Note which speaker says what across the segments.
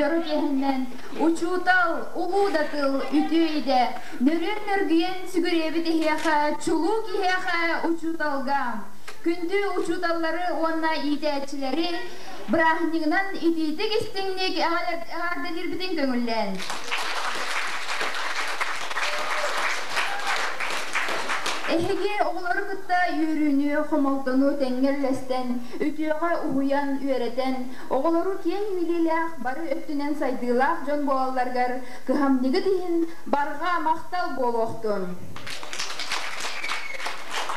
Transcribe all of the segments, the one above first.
Speaker 1: дьоро киэһэннэн учуутал, улуу да тыл, үтүө идэ, нөрүөн нөргүйэн сүгүрүйэбит эһиэхэ, чулуу киһиэхэ, учууталга. Күндү учууталлары уонна иитээччилэри бырааһынньыгынан итиитик истиҥник эҕэрдэлиирбитин көҥүллээн. Эһиги оҕолору кытта үөрүүнү, хомолтону тэҥҥэ үллэстэн, үтүөҕэ уһуйан, үөрэтэн, оҕолору киэҥ билиилээх, бары өттүнэн сайдыылаах дьон буолалларыгар кыһамньыгыт иһин барҕа махтал буолуохтун!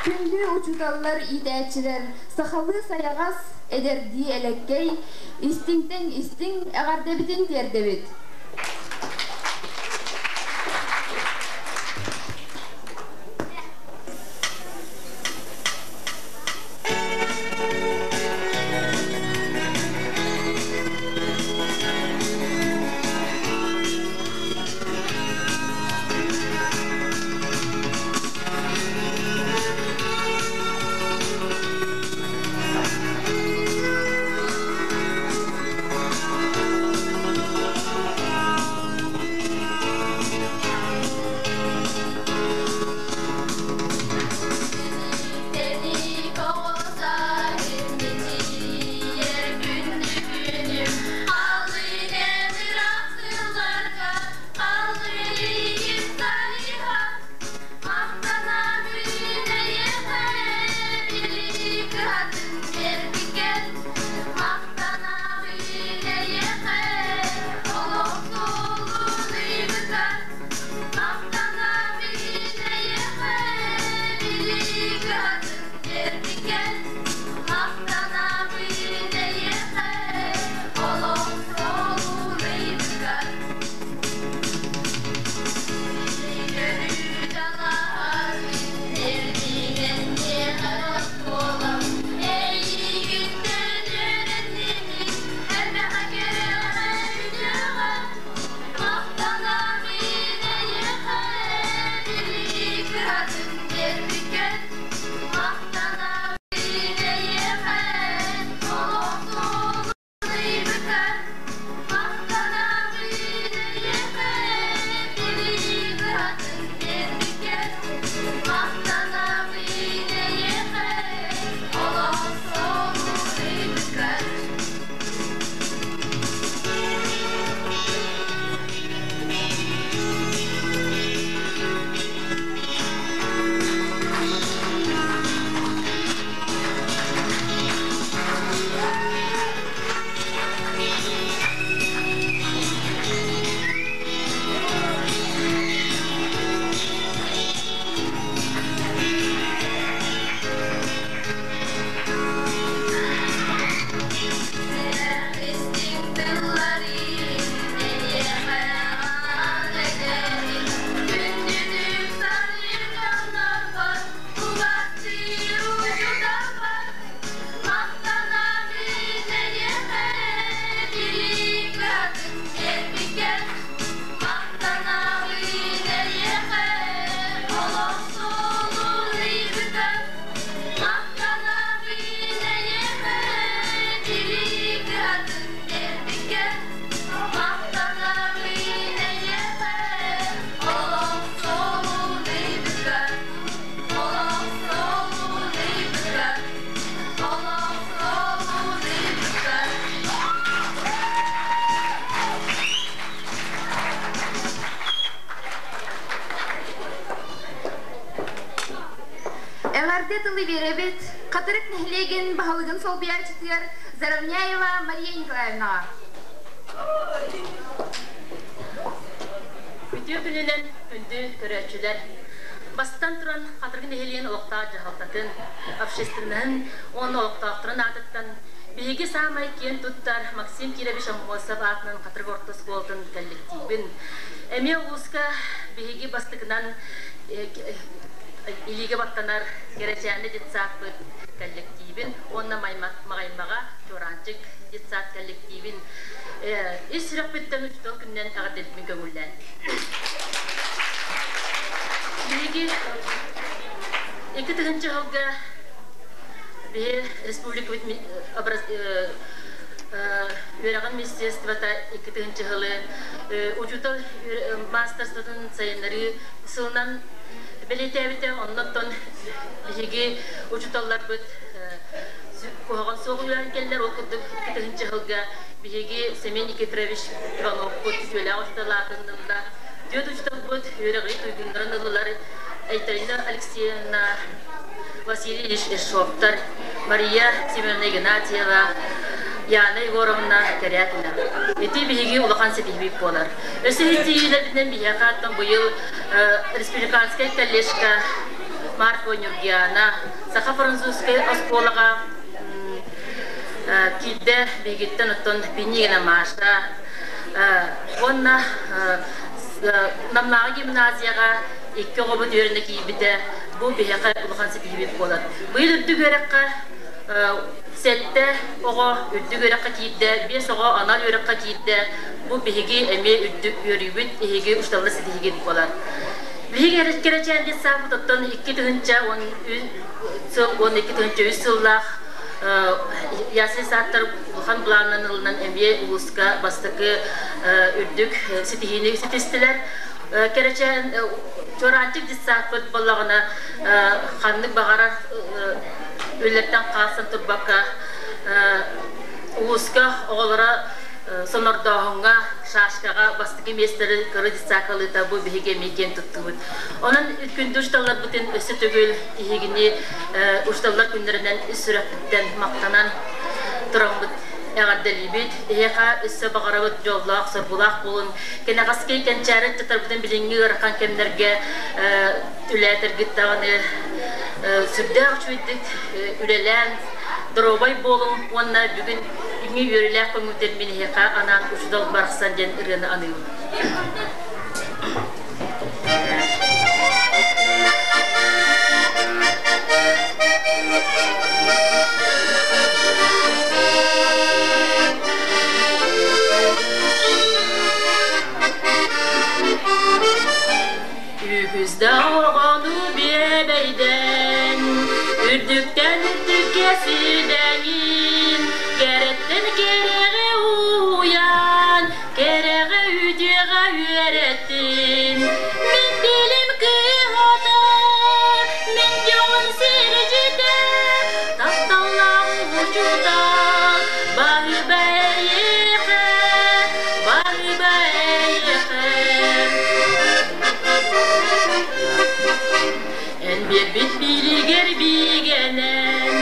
Speaker 1: Күндү учууталлар, иитээччилэр, сахалыы сайаҕас, эдэрдии элэккэй, истиҥтэн истиҥ эҕэрдэбитин тиэрдэбит! Эҕэрдэ тылы биэрэбит Хатырык нэһилиэгин баһылыгын солбуйааччытыгар Заровняева Мария Николаевнаҕа.
Speaker 2: Үтүө күнүнэн күндү көрөөччүлэр! Бастатан туран, Хатырык нэһилиэгин олохтоох дьаһалтатын, общественноһын уонна олохтоохторун аатыттан биһиги саамай киэн туттар Максим Кирович Аммосов аатынан Хатырык орто оскуолатын коллективин, эмиэ улууска биһиги бастакынан илиигэ баттанар Кэрэчээнэ детсадпыт коллективин уонна Маҕаймаҕа Чуораанчык детсад коллективин ис сүрэхпиттэн учуутал күнүнэн эҕэрдэлиибин көҥүллээн. Биһиги 2000 сылга биһи республикабыт үөрэҕин министерствота 2 сылы учуутал маастарствотын сайыннарыы сылынан бэлиэтээбитэ. Оннуттан биһиги учууталларбыт куһаҕан суох үлэлээн кэллэр. Ол курдук 2 сылга биһиги Семен Никифорович Ивановпут үтүөлээх учуутал аатын ылла. Түөрт учууталбыт үөрэҕи туйгуннарын ыллылар. Айталина Алексеевна, Василий Ильич Ершовтар, Мария Семеновна Игнатьева, Яна Егоровна Корякина. Ити биһиги улахан ситиһиибит буолар. Өссө ситиһиилэрбитинэн биһиэхэ оттон быйыл республиканскай коллежка Марфа Нюргиана саха-французскай оскуолаҕа киирдэ биһигиттэн оттон Пинигина Маша уонна Намнааҕы гимназияҕа икки оҕобут үөрэнэ киирбитэ бу биһиэхэ улахан ситиһиибит буолар. Быйыл үрдүк үөрэххэ сэттэ оҕо үрдүк үөрэххэ киирдэ, биэс оҕо анал үөрэххэ киирдэ. Бу биһиги эмиэ үрдүк үөрүүбүт, эһиги учууталлар ситиһиигит буолар. Биһиги кэрэчээн детсааппыт оттон 2013 сыл уонна 2003 сыллаах ясли сааттар улахан былаанынан ылынан эмиэ улууска бастакы үрдүк ситиһиини ситистилэр. Кэрэчээн чуораанчык детсааппыт буоллаҕына ханнык баҕарар үлэлэртэн хаалсан турбакка улууска оҕолоро сонордооһуҥҥа, шашкаҕа бастакы миэстэри кыра детсаакалыыта бу биһиги эмиэ киэн туттубут. Онон күндү учууталларбытын өссө төгүл иһигини учууталлар күннэринэн ис сүрэхпиттэн махтанан тураммыт эҕэрдэлиибит. Эһиэхэ өссө баҕарабыт дьоллоох, соргулаах буолун. Кэнэҕэски кэнчээри ыччаттарбытын билиҥҥи ыарахан кэмнэргэ үлээтэргит даҕаны сүрдээх үчүгэйдик үлэлээн, доруобай буолуҥ уонна бүгүн бүгүҥҥү үөрүүлээх көҥүлтэн мин эһиэхэ анаан учуутал барахсан диэн ырыаны аныыбын. Үгүс да оҕону биэбэйдэн, үрдүктэн үрдүккэ сидэҥин, кэрэттэн кэрэҕэ уһуйан, кэрэҕэ үтүөҕэ үөрэттин. Мин билим кыһата, мин дьолум сирдьитэ, тапталлаах учуутал, баһыыба эйиэхэ, баһыыба эйиэхэ. Эн биэрбит биилигэр биигэнэн,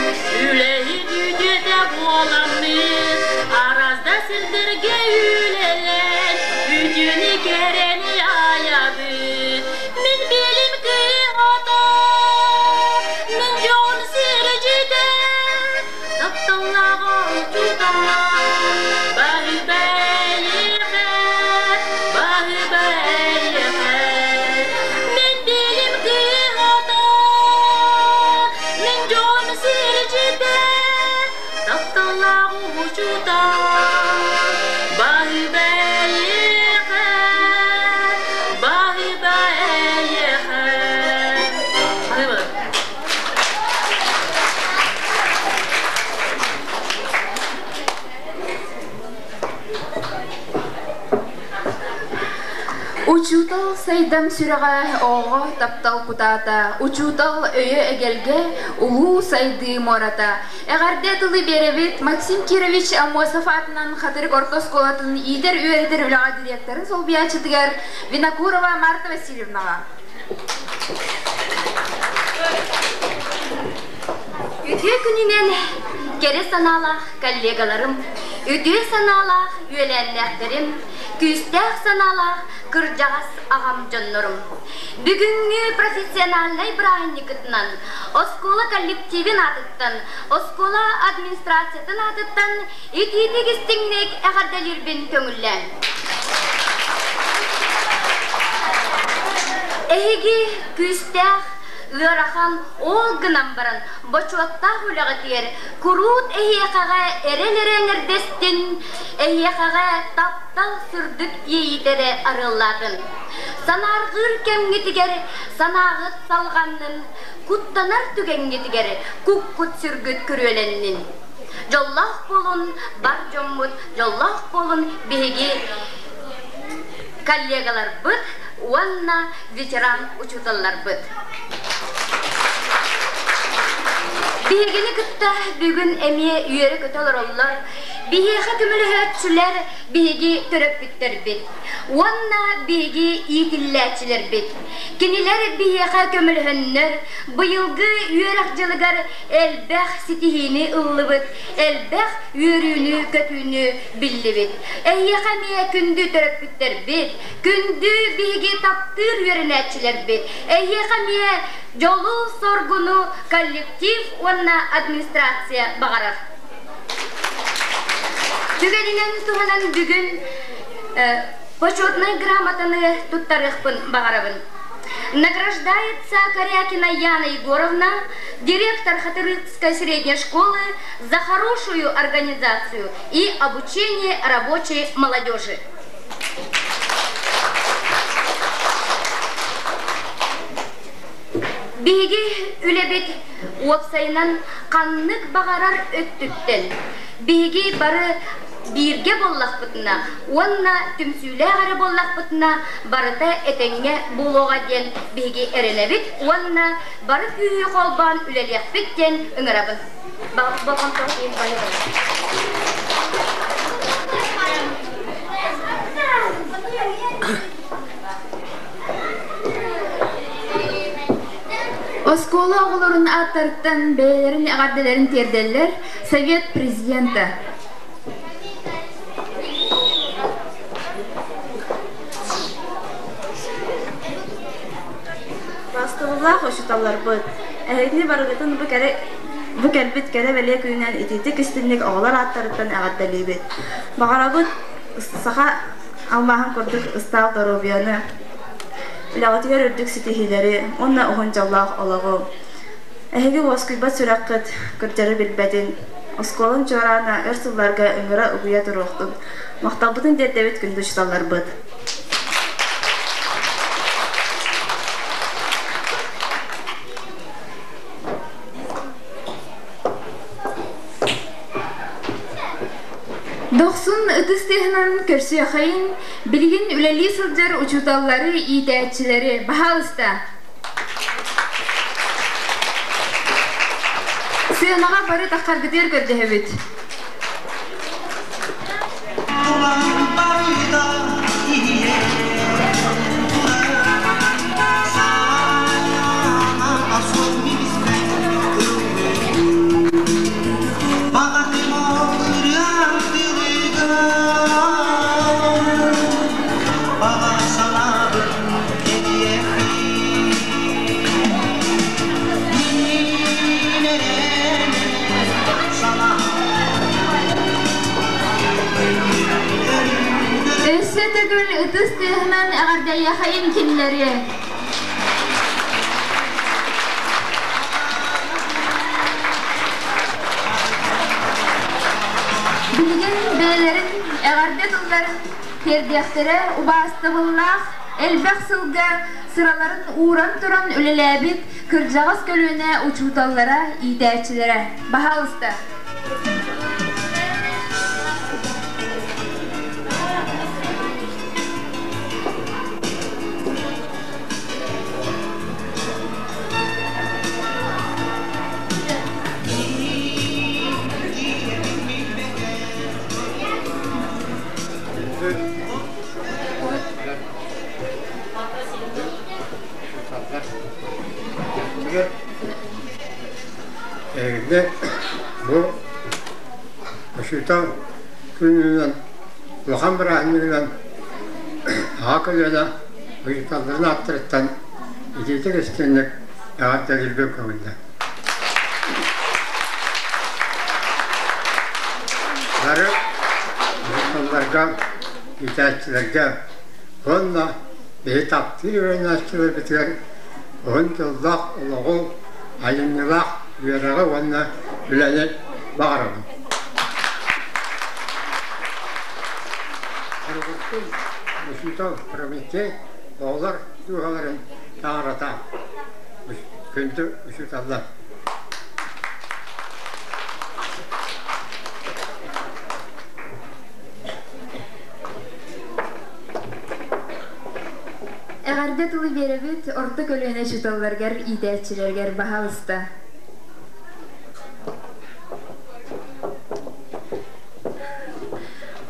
Speaker 2: үлэһит үтүөтэ буоламмыт, араас да сирдэргэ үлэлээн, үтүөнү кэрэни айабыт. Мин билим кыһата, мин дьон сирдьитэ, тапталлааҕа учуутал, баһыыба эйиэхэ, баһыыба эйиэхэ. Мин билим кыһата, мин дьон сирдьитэ, тапталлаах учуутал, баһыыба эйиэхэ, баһыыба эйиэхэ. Баһыыба.
Speaker 1: Учуутал сайдам сүрэҕэ, оҕоҕо таптал кутаата, учуутал өйө эгэлгэ, улуу сайдыы муората. Эҕэрдэ тылы биэрэбит Максим Кирович Аммосов аатынан Хатырык орто оскуолатын иитэр-үөрэтэр үлэҕэ директорын солбуйааччытыгар Винокурова Марта Васильевнаҕа.
Speaker 3: Үтүө күнүнэн кэрэ санаалаах коллегаларым, үтүө санаалаах үөлээннээхтэрим, күүстээх санаалаах кырдьаҕас аҕам дьоннорум. Бүгүҥҥү профессиональнай бырааһынньыкытынан оскуола коллективин аатыттан, оскуола администрациятын аатыттан итиитик истиҥник эҕэрдэлиирбин көҥүллээн. Эһиги күүстээх, ыарахан, ол гынан баран бочуоттаах үлэҕитигэр куруут эһиэхэҕэ эрэл эрэ эҥэрдэстин, эһиэхэҕэ таптал сырдык иэйиитэ арыаллаатын. Санаарҕыыр кэмҥитигэр санааҕыт салҕаннын, куттанар түгэҥҥитигэр куккут-сүргүт күрүөлэннин. Дьоллоох буолун бар дьоммут, дьоллоох буолун биһиги коллегаларбыт уонна ветеран учууталларбыт. Биһигини кытта бүгүн эмиэ үөрэ-көтө олороллор. Биһиэхэ көмөлөһөөччүлэр биһиги төрөппүттэрбит уонна биһиги иитиллээччилэрбит. Кинилэр биһиэхэ көмөлөһөннөр, быйылгы үөрэх дьылыгар элбэх ситиһиини ыллыбыт, элбэх үөрүүнү-көтүүнү биллибит. Эһиэхэ эмиэ күндү төрөппүттэрбит, күндү биһиги таптыыр үөрэнээччилэрбит, эһиэхэ эмиэ дьолу-соргуну коллектив уонна администрация баҕарар. Түгэнинэн туһанан бүгүн почетнай грамотаны туттарыахпын баҕарабын. Награждается Корякина Яна Егоровна, директор Хатырыкской средней школы, за хорошую организацию и обучение рабочей молодежи. Биһиги үлэбит уопсайынан ханнык баҕарар өттүттэн биһиги бары бииргэ буоллахпытына уонна түмсүүлээх эрэ буоллахпытына барыта этэҥҥэ буолуоҕа диэн биһиги эрэнэбит уонна бары күүһү холбоон үлэлиэхпит диэн ыҥырабын. Болҕомтоҕут иһин
Speaker 1: Оскуола оҕолорун ааттарыттан бэйэлэрин эҕэрдэлэрин тиэрдэллэр Совет президента.
Speaker 4: Бастабыллаах учууталларбыт, эһигини барыгытын бу кэрэ бу кэлбит кэрэ-бэлиэ күнүнэн итиитик истинник оҕолор ааттарыттан эҕэрдэлиибит. Баҕарабыт саха алмааһын курдук ыстаал доруобуйаны, үлэҕитигэр үрдүк ситиһиилэри уонна уһун дьоллоох олоҕу. Эһиги уоскуйбат сүрэххит кырдьары билбэтин, оскуолаҥ чуораана өр сылларга ыҥыра-угуйа туруохтун. Махталбытын тиэрдэбит күндү учууталларбыт.
Speaker 1: Дохсун ытыс тыаһынан көрсүөххэйин, билигин үлэлии сылдьар учууталлары, иитээччилэри, баһаалыста! Сыанаҕа бары таххаргытыгар көрдөһөбүт. Өссө төгүл ытыс тыаһынан эҕэрдэлиэхэйин кинилэри. Билигин бэйэлэрин эҕэрдэ тылларын тиэрдиэхтэрэ убаастабыллаах элбэх сылга сыраларын ууран туран үлэлээбит кырдьаҕас көлүөнэ учууталлара, иитээччилэрэ. Баһаалыста.
Speaker 5: Эһигини бу учуутал күнүнэн улахан бырааһынньыгынан аҕа көлүөнэ учууталларын ааттарыттан итиитик истиҥник эҕэрдэлиирбин көҥүллэ. Бары учууталларга, иитээччилэргэ уонна биһи таптыыр үөрэнээччилэрбитигэр уһун дьоллоох олоҕу, айымньылаах үөрэҕи уонна үлэни баҕарабын. Туругуртун учуутал Прометей оҕолор дууһаларын таҥарата күндү учууталлар.
Speaker 1: Эҕэрдэ тылы биэрэбит орто көлүөнэ учууталларыгар, иитээччилэригэр баһаалыста.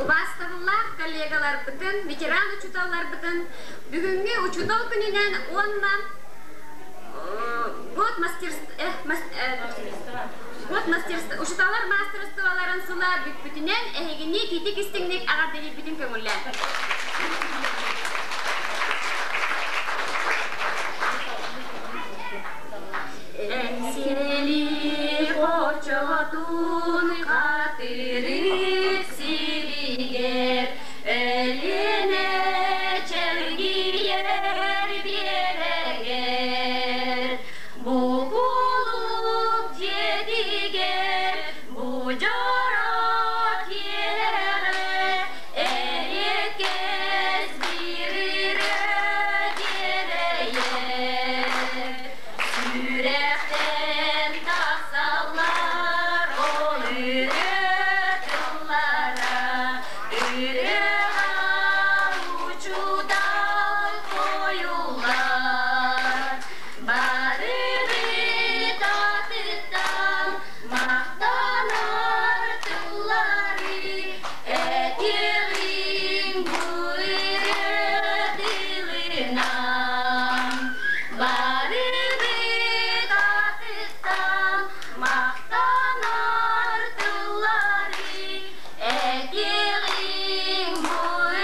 Speaker 3: Убаастабыллаах коллегаларбытын, ветеран учууталларбытын бүгүҥҥү учуутал күнүнэн уонна год год мастерства учууталлар маастарыстыбаларын сыла бүппүтүнэн эһигини итиитик истиҥник эҕэрдэлиирбитин көҥүллээн. Эҥсиэли хочотун хатырык сиригэр Өлүөнэ чэлгийэр биэрэгэр Бу кулук дьиэтигэр бу дьоро киэһэҕэ Эриэккэс биир ырыа дьиэрэйэр Сүрэхтэн тахсаллар ол ырыа тыллара Ырыаҕа учуутал хойуллар Барыбыт атыттан махтанар тыллары этиэҕиҥ бу ырыа тылынан. Барыбыт атыттан махтанар тыллары этиэҕиҥ бу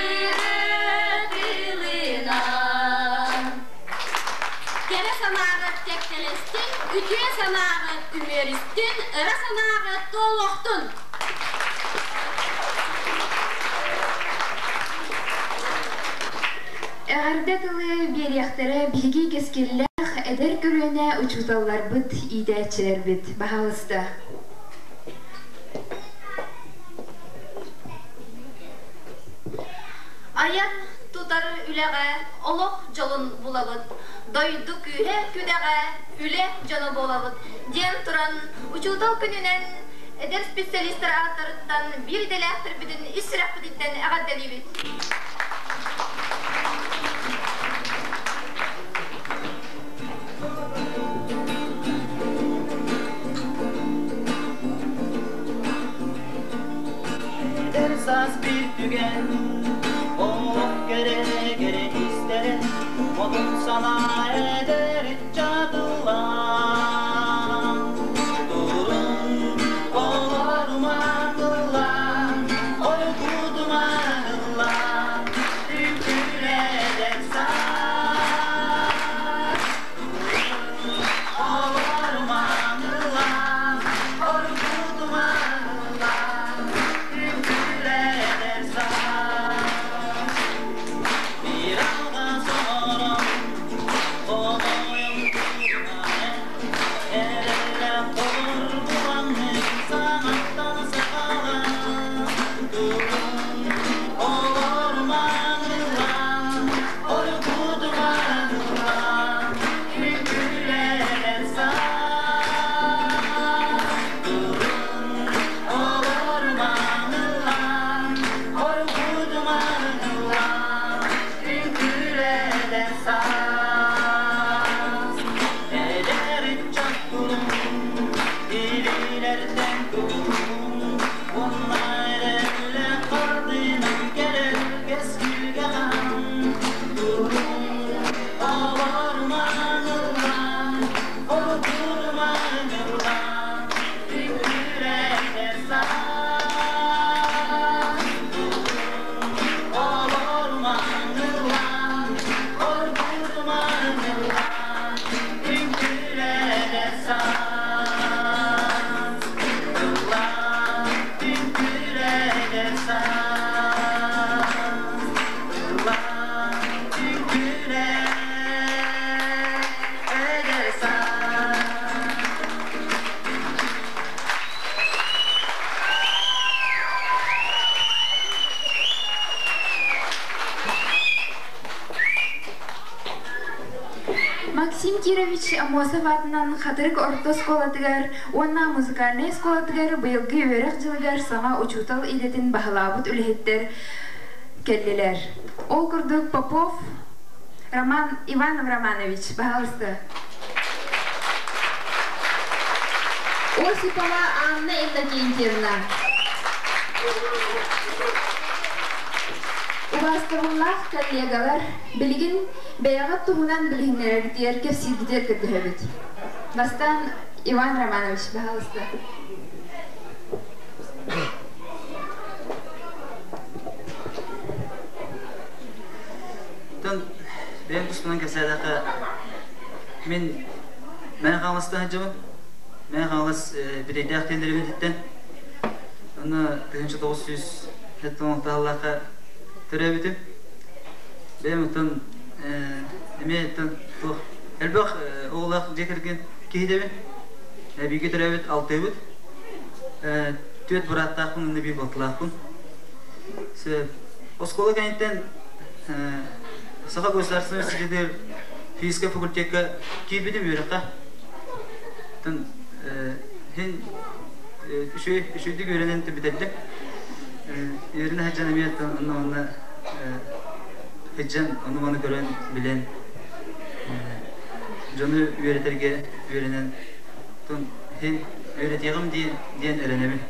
Speaker 3: ырыа тылынан.
Speaker 6: Кэрэ санааҕыт кэккэлэстин, үтүө санааҕыт үмүөрүстүн, ыра санааҕыт туолуохтун!
Speaker 1: Эҕэрдэ тылы биэриэхтэрэ биһиги кэскиллээх эдэр көлүөнэ учууталларбыт, иитээччилэрбит. Баһаалыста.
Speaker 6: Айан тутар үлэҕэ олох дьолун булабыт, дойду күүһэ-күдэҕэ үлэ дьоно буолабыт диэн туран учуутал күнүнэн эдэр специалистар ааттарыттан биир идэлээхтэрбитин ис сүрэхпититтэн эҕэрдэлиибит.
Speaker 7: Эдэр саас биир түгэн олох кэрэ кэрэ истэрэ модун санаа эдэр ыччатылаан турун олорумаҥыллаан ойгудумаҥыллаан үҥкүүлэдэр саас олорумаҥыллаан оргутумаҥыллаан үҥкүүлэдэр саас биир алҕас оҥорон оҕойон туһунан эрэллээх холбуһаннык саҥаттан саҕалаан турун олорумаҥыллаан оргутумаҥыллаан үҥкүүлэдэр саас турун олорумаҥыллаан оргутумаҥыллаан үҥкүүлэдэр саас эдэр ыччат турун илиилэртэн кутун уонна эрэллэ хардынан кэлэр кэскилгэ хаан турун олорумаҥыллаан оргутумаҥыллаан үҥкүүлэдэр саас турун олорумаҥыллаан оргутумаҥыллаан үҥкүүлэдэр саас ыллаан үҥкүүлэдэр саас ыллаан үҥкүүлэдэр саас.
Speaker 1: Максим Кирович Аммосов аатынан Хатырык орто оскуолатыгар уонна музыкальнай оскуолатыгар быйылгы үөрэх дьылыгар саҥа учуутал идэтин баһылаабыт үлэһиттэр кэллилэр. Ол курдук Попов Роман Иван Романович, пожалуйста. Осипова Анна Иннокентьевна. Убаастабыллаах коллегалар, билигин бэйэҕит туһунан билиһиннэрэргитигэр кэпсииргитигэр көрдөһөбүт. Бастаан Иван Романович, пожалуйста.
Speaker 8: Тон бэйэм туспунан кэпсээтэххэ, мин Мэҥэ Хаҥаластан сылдьабын. Мэҥэ Хаҥалас Бүтэйдээх тиэллэрибититтэн. Онно 1976 сыллаахха төрөөбүтүм. Бэйэм оттон эмиэ оттон туох элбэх оҕолоох дьиэ кэргэн киһитэбин. Бииргэ төрөөбүт алтыыбыт. Түөрт бырааттаахпын уонна биир балтылаахпын. Оскуола кэнниттэн Саха государственный университетыгар физическэй факультекка киирбитим үөрэххэ. Оттон иһин үчүгэй үчүгэйдик үөрэнэн бүтэрдим. Үөрэнэ сылдьан эмиэ онно манна сылдьан ону-маны көрөн, билэн дьону үөрэтэргэ үөрэнэн оттон иһин үөрэтиэҕим диэн эрэнэбин.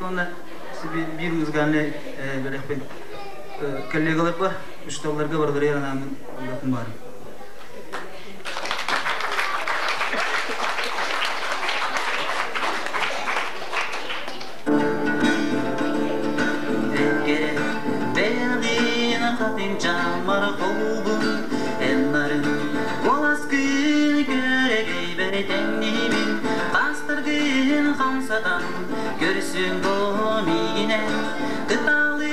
Speaker 8: Уонна биир музыкальнай бэлэхпин коллегаларбар, учууталларга барыларыгар анааммын ыллахпын баарым.
Speaker 7: Хамсатан көрсүн миигинэ кыталы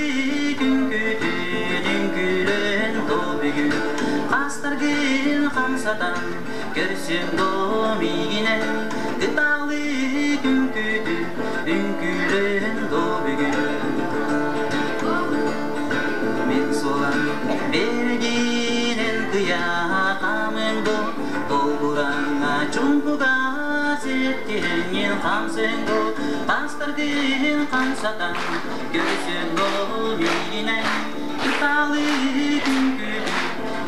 Speaker 7: күҥкүтүн үҥкүүлэн бүгүн хастаргын хамсатан көрсүн миигинэ кыталы күҥкүтүн үҥкүүлэн бүгүн мин суолан бергинен кыйаакамын бу долгураҥҥа чуҥкуга ситтиһэҥҥин хамсыҥ бу тастаргын хамсатан көрсүн бу миигинэн кыталы күҥкүтүн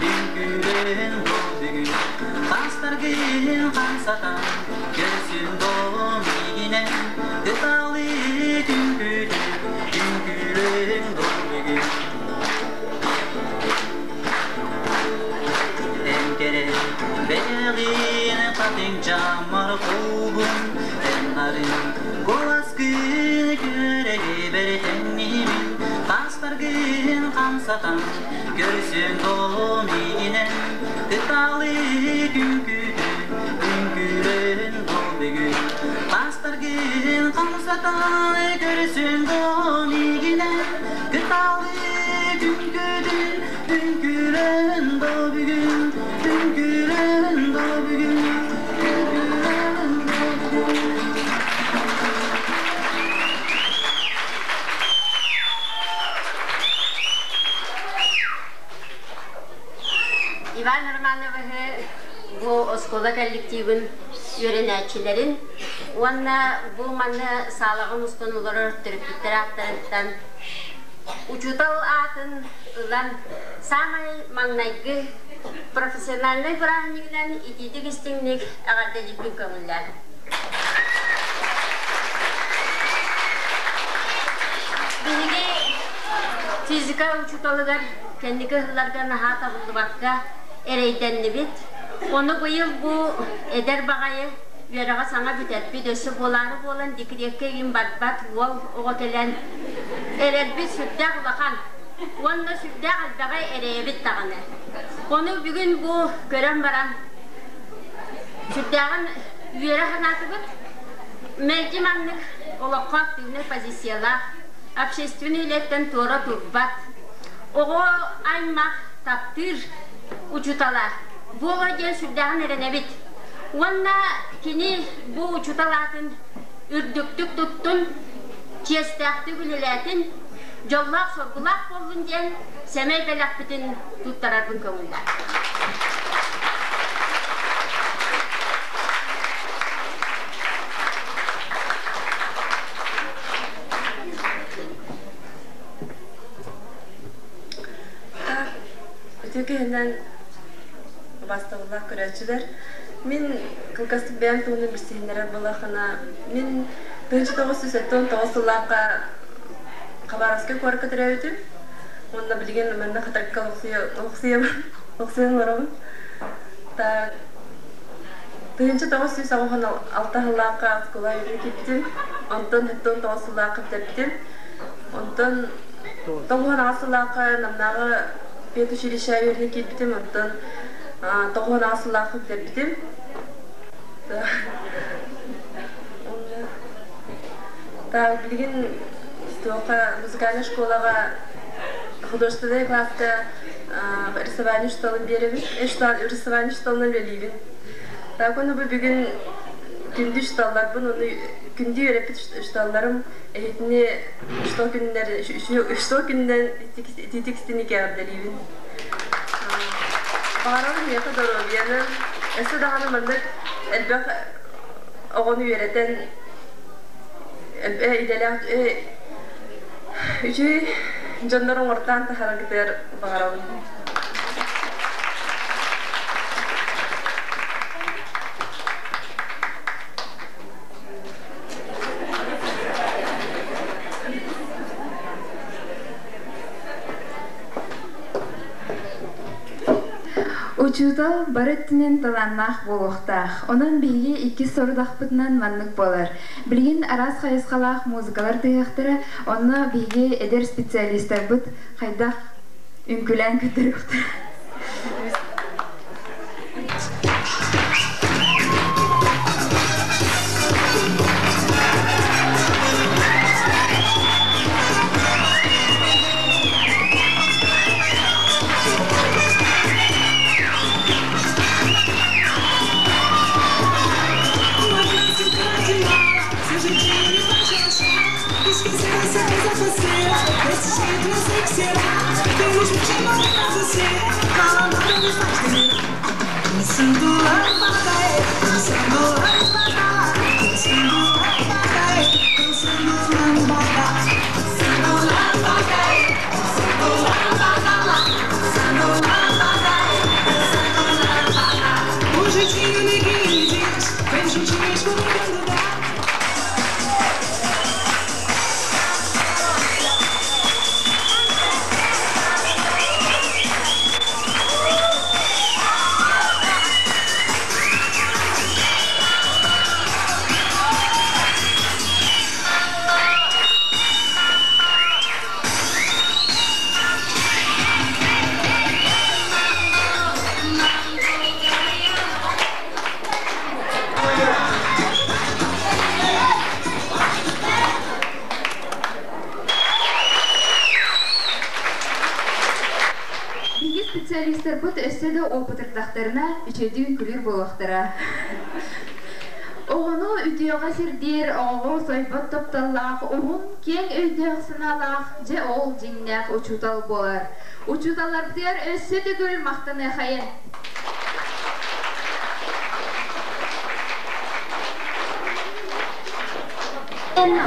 Speaker 7: үҥкүүлэн бу бүгүн тастаргын хамсатан көрсүн бу миигинэн кыталы күҥкүтүн үҥкүүлэн бу бүгүн Эн кэрэ бэйэҕин хатыҥ дьаммар куугун эн нарын куоласкын күөрэги бэритэннибин тастаргын хамсатан көрсүн миигинэн кыталы күҥкүтүн үҥкүүлэн бүгүн тастаргын хамсатан көрсүн миигинэн кыталы күҥкүтүн үҥкүүлэн бүгүн үҥкүүлэн бүгүн үҥкүүлэн бүгүн.
Speaker 3: Иван Романовиһы бу оскуола коллективын үөрэнээччилэрин уонна бу манна саалаҕын устун олорор төрөппүттэр ааттарыттан учуутал аатын ылан саамай маҥнайгы профессиональнай бырааһынньыгынан итиитик истиҥник эҕэрдэлиирбин көҥүллээн. Биһиги физика учууталыгар кэнники ыһылларга наһаа табыллыбакка эрэйдэннибит. Ону быйыл бу эдэр баҕайы үөрэҕи саҥа бүтэрбит, өссө буолаары буолан декреккэ игин барбат уол оҕо кэлэн эрэлбит сүрдээх улахан уонна сүрдээх элбэҕи эрэйэбит даҕаны. Ону бүгүн бу көрөн баран сүрдээҕин үөрэ санаатыбыт. Мэлдьи маннык олоххо активнай позициялаах, общественный үлэттэн туора турбат, оҕо аймах таптыыр учуутала буолуо диэн сүрдээҕин эрэнэбит. Уонна кини бу учуутал аатын үрдүктүк туттун, чиэстээхтик үлэлээтин, дьоллоох-соргулаах буоллун диэн сэмэй бэлэхпитин туттарарбын көҥүллээх.
Speaker 4: Үтүө. Үтүө киһинэн убаастабыллаах көрөөччүлэр. Мин кылгастык бэйэм туһунан билсиһиннэрэр буоллаххына, мин 1979 сыллаахха Хабаровскай куоракка төрөөбүтүм. Уонна билигин манна Хатырыкка олохсуйан олоробун. Так, 1986 сыллаахха оскуола үөрэнэ киирбитим. Онтон 79 сыллаахха бүтэрбитим. Онтон 98 сыллаахха Намнааҕы педучилище үөрэнэ киирбитим. Онтон 98 сыллаахха бүтэрбитим. Так, билигин туохха музыкальнай школаҕа художественнай класска рисование учууталын биэрэбин. Рисование учууталынан үлэлиибин. Так, ону бу бүгүн күндү учууталларбын, ону күндү үөрэппит учууталларым эһитини учуутал күннэр учуутал күнүнэн итиитик истиник эҕэрдэлиибин. Баҕарабын миэхэ доруобуйаны, өссө даҕаны маннык элбэх оҕону үөрэтэн идэлээх үчүгэй дьоннор оҥортоон таһаараргытыгар баҕарабын.
Speaker 1: Учуутал бары өттүнэн талааннаах буолуохтаах. Онон биһиги иккис сорудахпытынан маннык буолар. Билигин араас хайысхалаах музыкалар тыаһыахтара, онно биһиги эдэр специалистарбыт хайдах үҥкүүлээн көрдөрүөхтэрэ. Биһиги специалистарбыт өссө да опытырдахтарына үчүгэйдик үҥкүүлүүр буолуохтара. Оҕону үтүөҕэ сирдиир, оҕоҕо сойбот тапталлаах, уһун, киэҥ өйдөөх санаалаах, дьэ ол дьиҥнээх учуутал буолар. Учууталларбытыгар өссө төгүл махтаныахайын!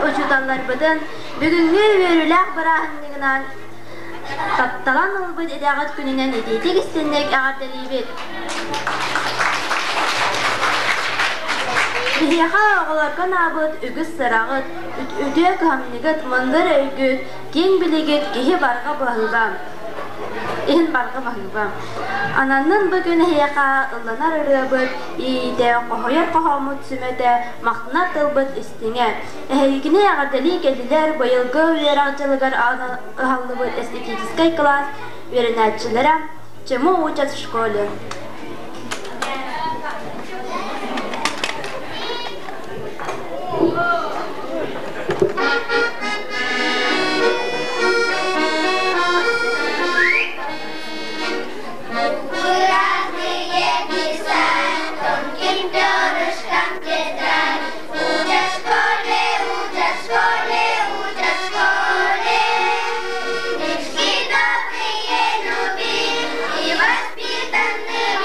Speaker 3: Учууталларбытын бүгүҥҥү үөрүүлээх бырааһынньыгынан тапталан ылбыт идэҕит күнүнэн итиитик истинник эҕэрдэлиибит! Биһиэхэ оҕолорго анаабыт үгүс сыраҕыт, үтүө кыһамньыгыт, мындыр өйгүт, киэҥ билигит киһи барҕа баһыыба. Иһин барҕа баһыыба. Ананнын бу күн эһиэхэ ылланар ырыабыт, иитэ, хоһуйар хоһооммут сүмэтэ, махтанар тылбыт истиҥэ. Эһигини эҕэрдэлии кэллилэр быйылгы үөрэх дьылыгар ыһаллыбыт эстетическэй кылаас үөрэнээччилэрэ Чему учат в школе?
Speaker 9: Разные писать тонким перышком тетрадь. Учат в школе, учат в школе, учат в школе. Книжки добрые любить и воспитанным.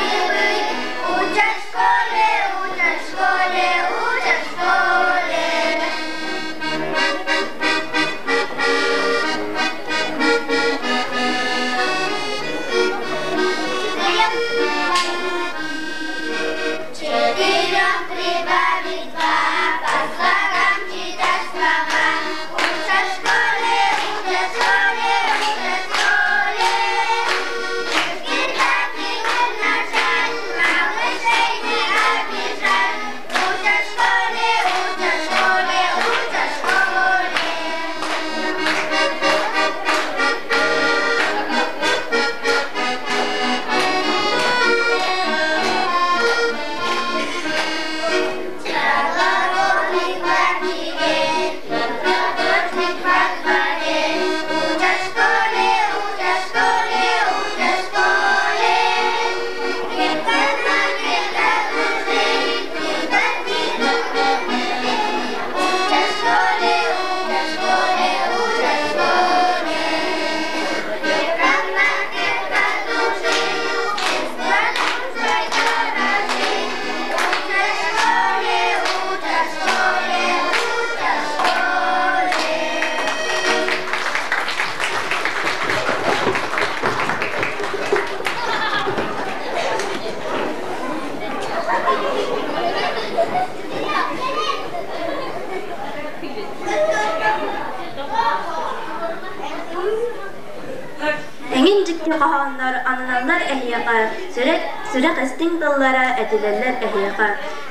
Speaker 4: Эҥин дьикти хоһооннор ананаллар эһиэхэ, сүрэх, сүрэх истиҥ тыллара этилэллэр эһиэхэ.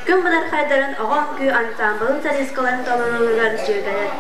Speaker 4: Күн быдархайдарын оҕо үҥкүү ансаамбылын солисткаларын толорууларыгар дьүөгэлэр.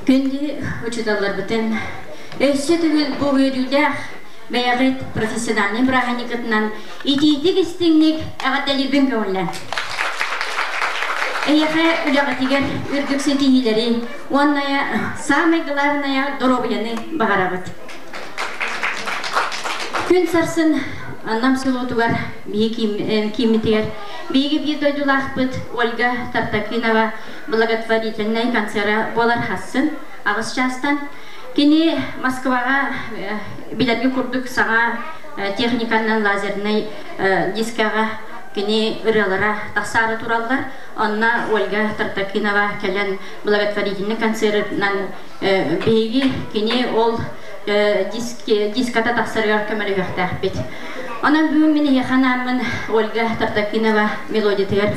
Speaker 3: Күндү учууталларбытын өссө төгүл бу үөрүүлээх бэйэҕит профессиональнай бырааһынньыккытынан итиитик истиҥник эҕэрдэлиирбин көҥүллэн. Эйиэхэ үлэҕитигэр үрдүк ситиһиилэри уонна самое главное доруобуйаны баҕарабыт. Күн сарсын Нам селотугар биһиги кииммитигэр биһиги биир дойдулаахпыт Ольга Тартакинова благотворительнай концера буолар хассын аҕыс чаастан. Кини Москваҕа билэргэ курдук саҥа техниканан лазернай дискаҕа кини ырыалара тахсаары тураллар. Онно Ольга Тартакинова кэлэн благотворительный концерынан биһиги кини ол диската тахсарыгар көмөлөһүөхтээхпит. Онон бүгүн мин эһиэхэ анааммын Ольга Тартакинова мелодиятыгар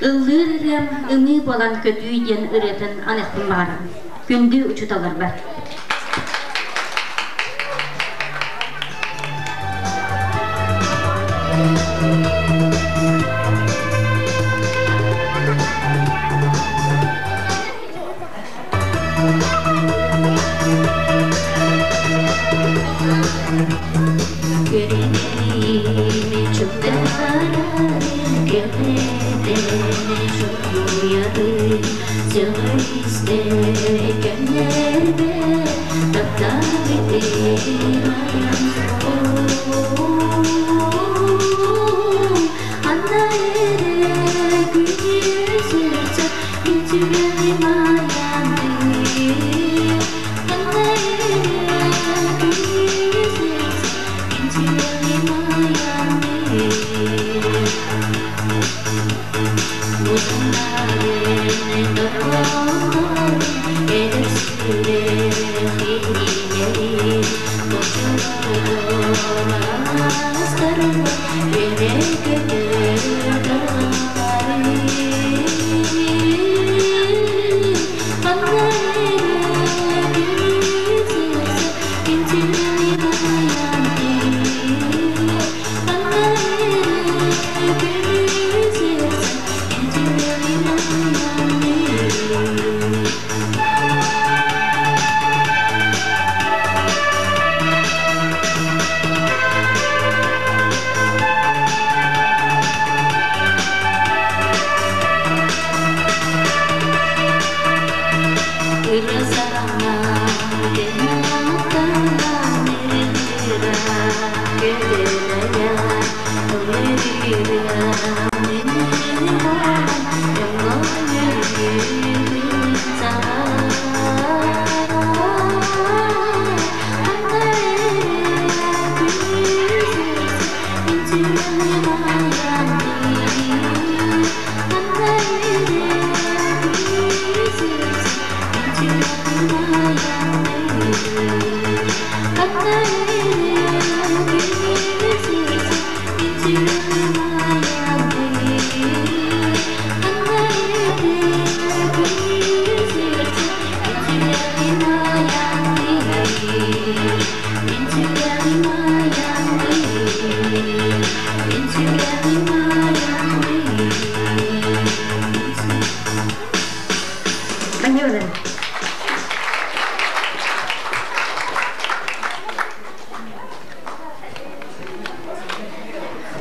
Speaker 3: Ыллыыр ырыам ымыы буолан көтүү диэн ырыатын аныахпын баҕарабын. Күндү учууталларбар.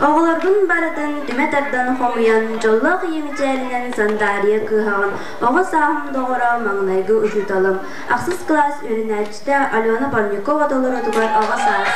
Speaker 4: Оҕолорбун барытын түмэ тардан хомуйан, дьоллоох ийэ мичээринэн сандаарыйа кыыһаҕын, оҕо сааһым доҕоро, маҥнайгы учууталым, ахсыс кылаас үөрэнээччитэ Алена Парникова толоротугар оҕо саас.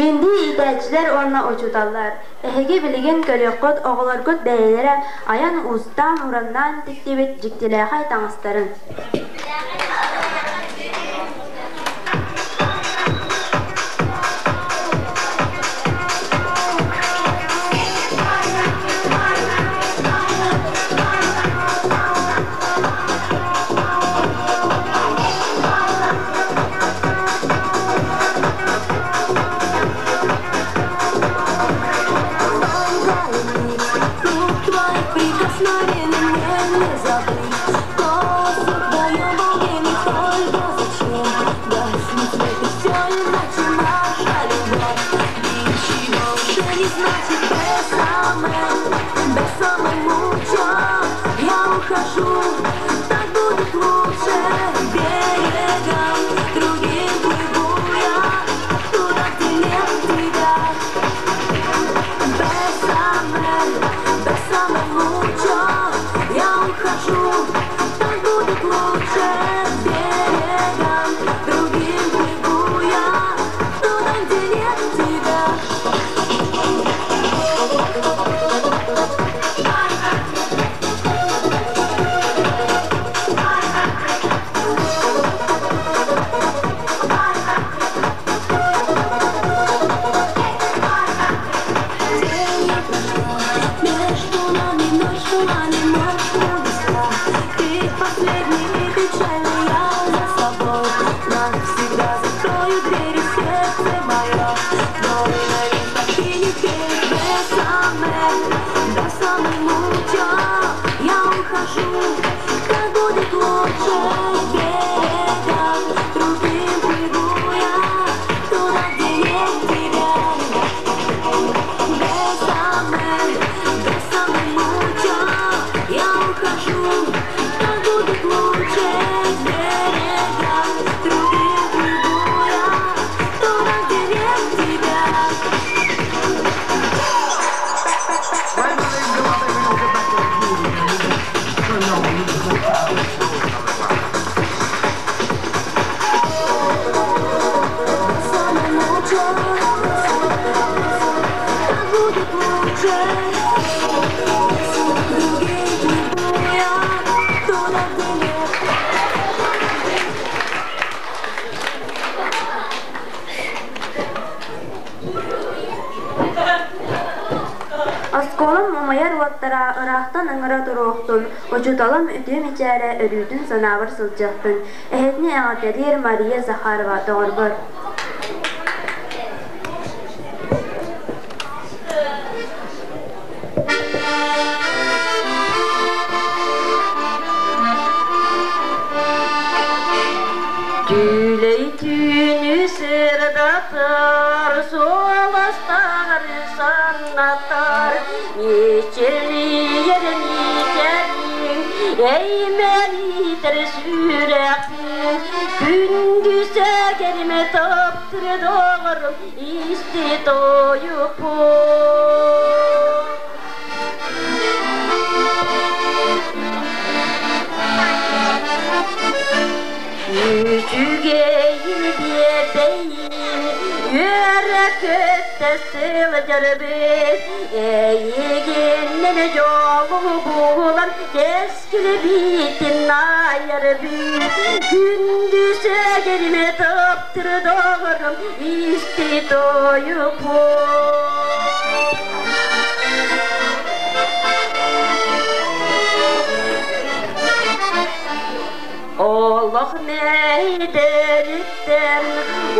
Speaker 4: Күндү иитээччилэр уонна учууталлар, эһиги билигин көрүөххүт оҕолоргут бэйэлэрэ айан уустаан-ураннаан тиктибит дьиктилээхэй таҥастарын. Оскуолам умайар уоттара ыраахтан ыҥыра туруохтун, учууталым үтүө мичээрэ өрүүтүн санаабар сылдьыахтын. Эһэтини эҕэрдэлиир Мария Захарова доҕорбор.
Speaker 3: Түлэй түүнү сырдатар, суоластар санатар, мичилийэр мичэлиҥ, эймэлитэр сүрэхпин, күндү сэгэрим таптыр доҕорум, исти тойукпун. Үчүгэйин биэрбэйин, үөрэ көттө сылдьарбыт, эйигиннэн дьолу булан кэскилбитин айарбыт. Күндү сэгэрим таптыр доҕорум, исти тойукпун. Олох мэйдэриттэн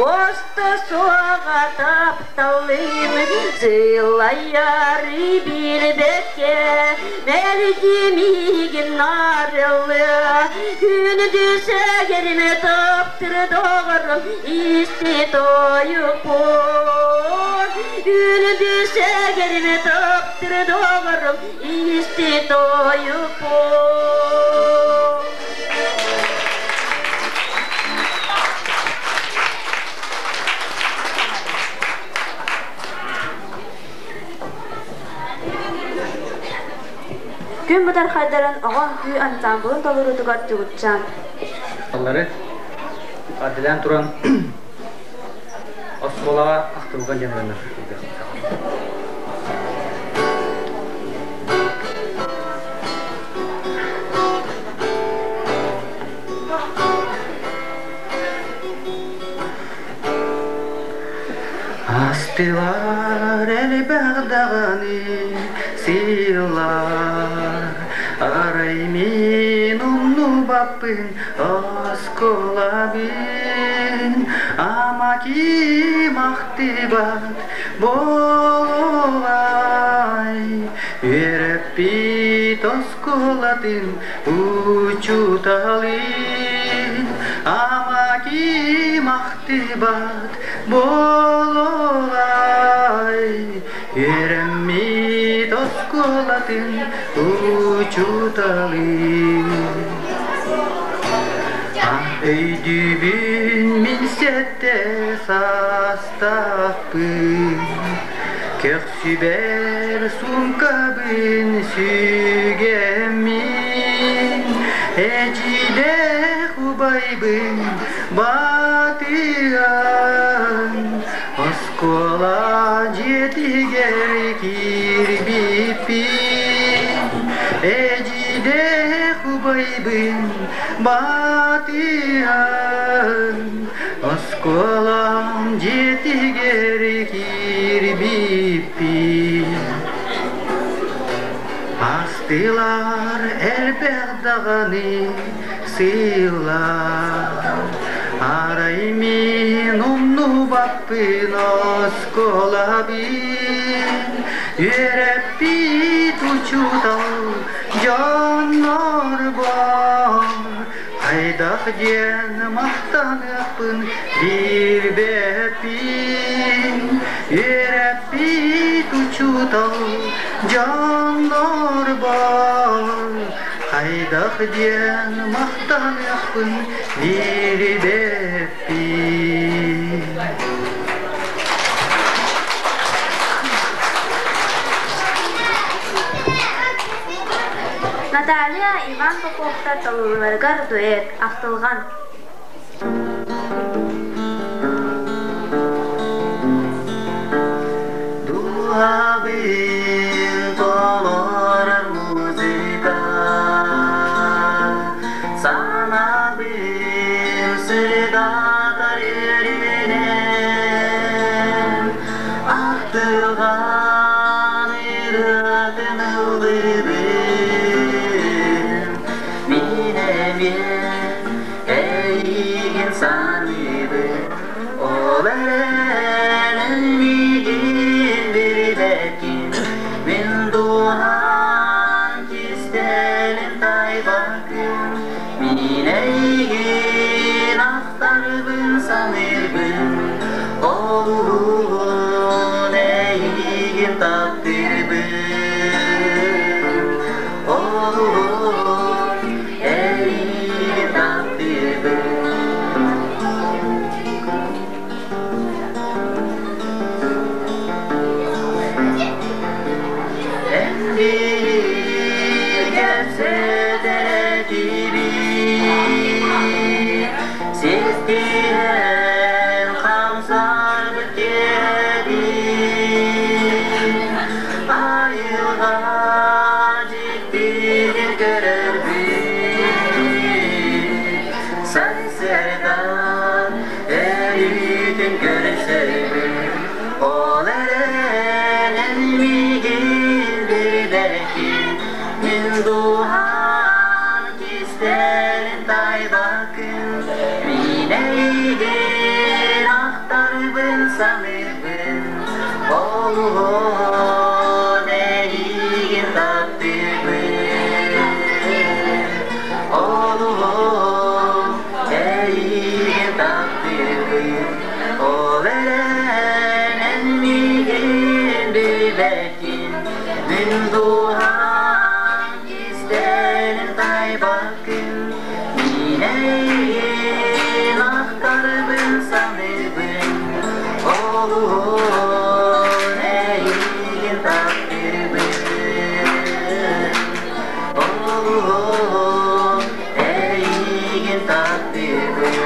Speaker 3: уоста суоҕа тапталым сылайары билбэккэ мэлдьи миигин арылы күндү сэгэрим таптыр доҕорум исти тойукпун күндү сэгэрим таптыр доҕорум исти тойукпун.
Speaker 4: Күн бытархайдарын оҕо үҥкүү ансаамбылын толоруутугар Чугуччаан.
Speaker 8: Аллары Адилен туран оскуолаҕа
Speaker 10: Ахтылҕан диэн ырыаны Астылар элбэх даҕаны сыыллар, арай мин умнубаппын оскуолабын, ама ким ахтыбат буолуой, үөрэппит оскуолатын учууталын, ама ким ахтыбат буолуой, үөрэммит оскуолатын учууталын. Өйдүүбүн мин сэттэ саастаахпын, көхсүбэр суумкабын сүгэммин, эдьиийдээх убайбын батыһан, оскуола дьиэтигэр киирбиппин, эдьиийдээх убайбын батыһан, оскуолам дьиэтигэр киирбиппин. Астылар элбэх даҕаны сыыллар, арай мин умнубаппын оскуолабын, үөрэппит учуутал дьоннорбор хайдах диэн махтаныахпын билбэппин, үөрэппит учуутал дьоннорбор хайдах диэн махтаныахпын билбэппин.
Speaker 4: Наталья Иван Поповтар толорууларыгар дуэт «Ахтылҕан».
Speaker 7: Дууһабын толорор музыка, санаабын сырдатар үөрүүнэн, ахтылҕан ырыатын ыллыыбын, мин эмиэ эйигин саныыбын, ол эрэн миигин билбэккин, мин дууһам кистэлин тайбаккын, мин эйигин ахтарбын саныырбын, олуһун эйигин таптыырбын, олуһун эйигин таптыырбын. Эн биир кэпсэтэрэтибит, ситтиһэн хамсарбыт киэһэбит, айылҕа дьиктитин көрөрбүт, сарсыардан өрүүтүн көрсөрбүт, ол эрэн эн миигин билбэккин, мин дууһам кистэлин тайбаккын, мин эйигин ахтарбын саныырбын, олуһун эйигин таптыырбын, олуһун эйигин таптыырбын, ол эрэн эн миигин билбэккин, мин дууһам кистэлин тайбаккын, мин эйигин ахтарбын саныыбын, олуһун эйигин таптыыбын, олуһун эйигин таптыыбын.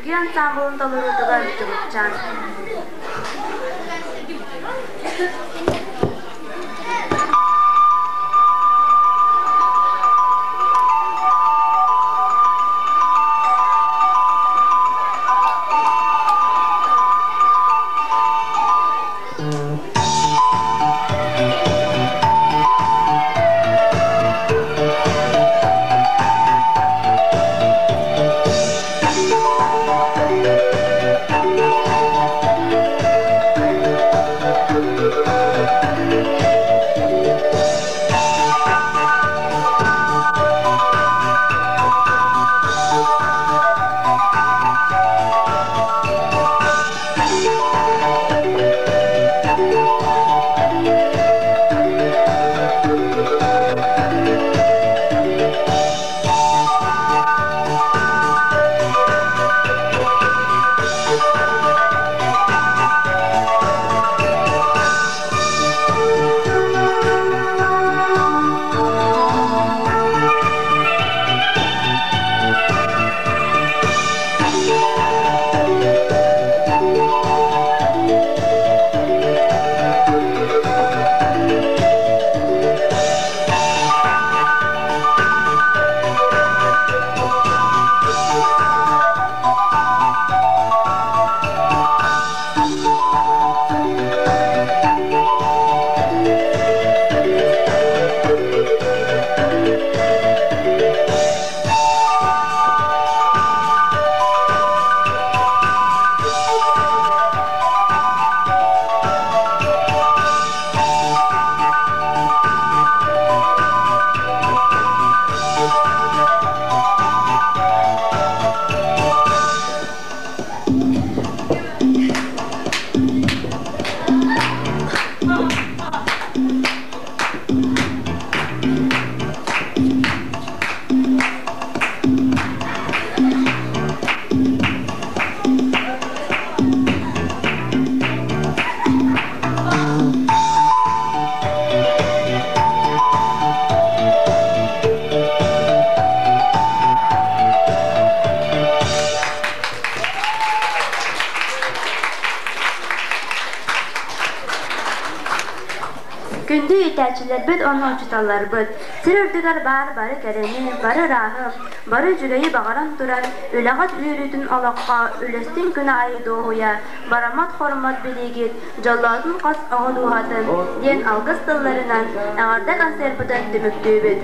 Speaker 4: үҥкүү ансаамбылын толоруутугар Чубукчаан. Күндү иитээччилэрбит уонна учууталларбыт, сир үрдүгэр баар бары кэрэни, бары ырааһы, бары үчүгэйи баҕаран туран, үлэҕит үөрүүтүн олоххо үлэстиҥ күн аайы дуоһуйа, бараммат-хормот билиигит, дьоллоотун хос оҕо дууһатын диэн алгыс тылларынан эҕэрдэ концерпытын түмүктүүбүт.